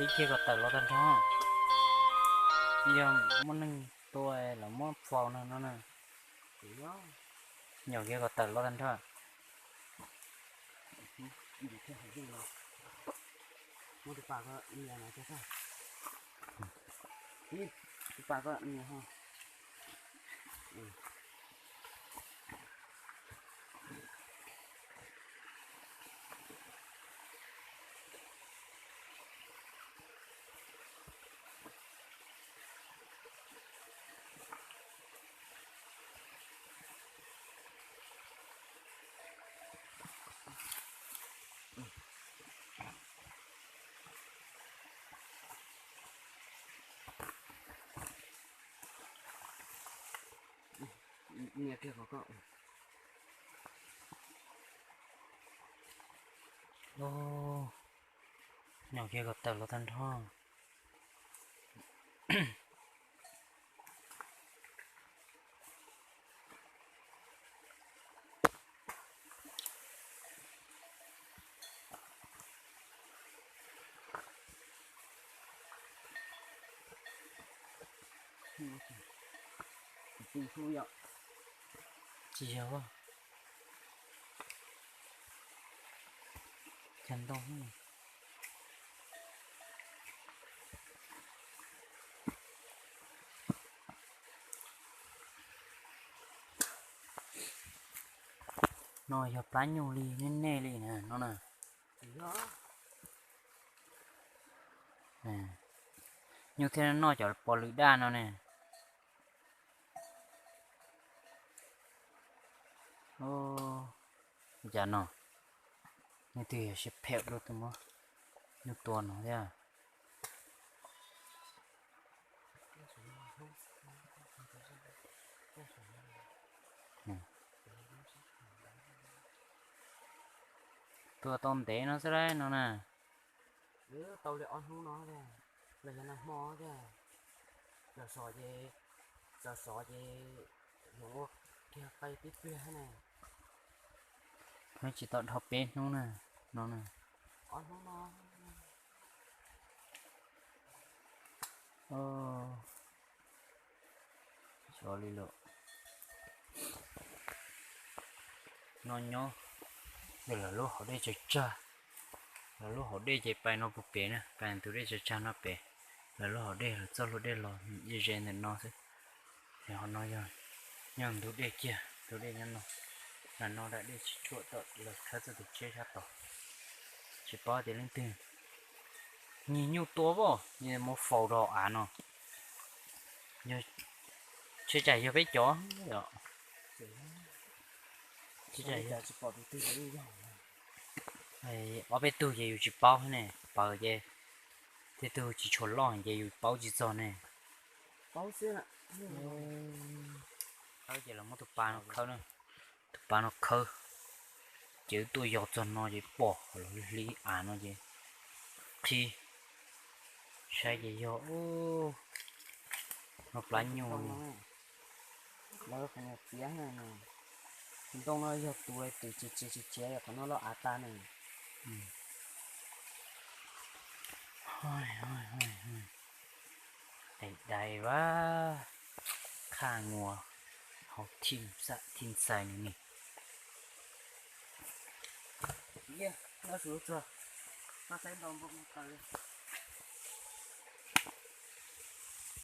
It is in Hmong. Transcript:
Ib kiag kom tawm los tag nrho. Yog muaj neeg tua los muab faus no no na. Nyom kiag kom tawm los tag nrho. Muab tus pas ko nias no, tus pas ko nias ho. Nyom kiag kom tawm los tag nrho. Tsis yog, cog ntoo. No yog plab nyuj li nej nej li na no na. Nyuj thiaj noj cov pos lwm daj no ne. Ua cas no, nej twb yog siab phem dua tus muab nyuj tua no thiab. Tua tau ntev no xwb lauj no na. Tau li ob hnub no, los yog nag hmo thiab. Los sov ces, los sov ces, ua kiag qe tib pliag thiab ne. Tsis tau dhau peb hnub na, no na. Ob hnub no. Xyov li lawm. No nyob, lawv lub hauv dej tsawg tsag, lawv lub hauv dej ces pais no puag pem na, pais ntug dej tsawg tsag no pem, lawv lub hauv dej lawv txoj hlua dej los ze ze ntawm no xwb. Ho no yog nyob ntug dej kiag, ntug dej nyob no, ntawm no daim dej tsis tshuam tom lawv khawb txoj tus tsheb sab tod. Tsis paub tias leej twg nyiag nyuj tua pom, nyiag muab faus rau av no. Yog, tsheb tsam yog peb cov, ob peb tug ces yus tsis paub ne, pawg ces tej tug tsis tshua loj ces yus paub tsis txog ne. Khawb ces los muab tus pas no khawb, tus pas no khawb, ces wb tuaj yog txog no ces pom los hli av no ces qhib saib ces yog no plab nyuj. Lawv qhov niag txiav, tus ntoo no yog tus twm tsis txiav tsis txiav qhov no loj av tag ne. Dais dais vas, khaj nguas hauv thij xais nws ni. Saib ntau npau taws li.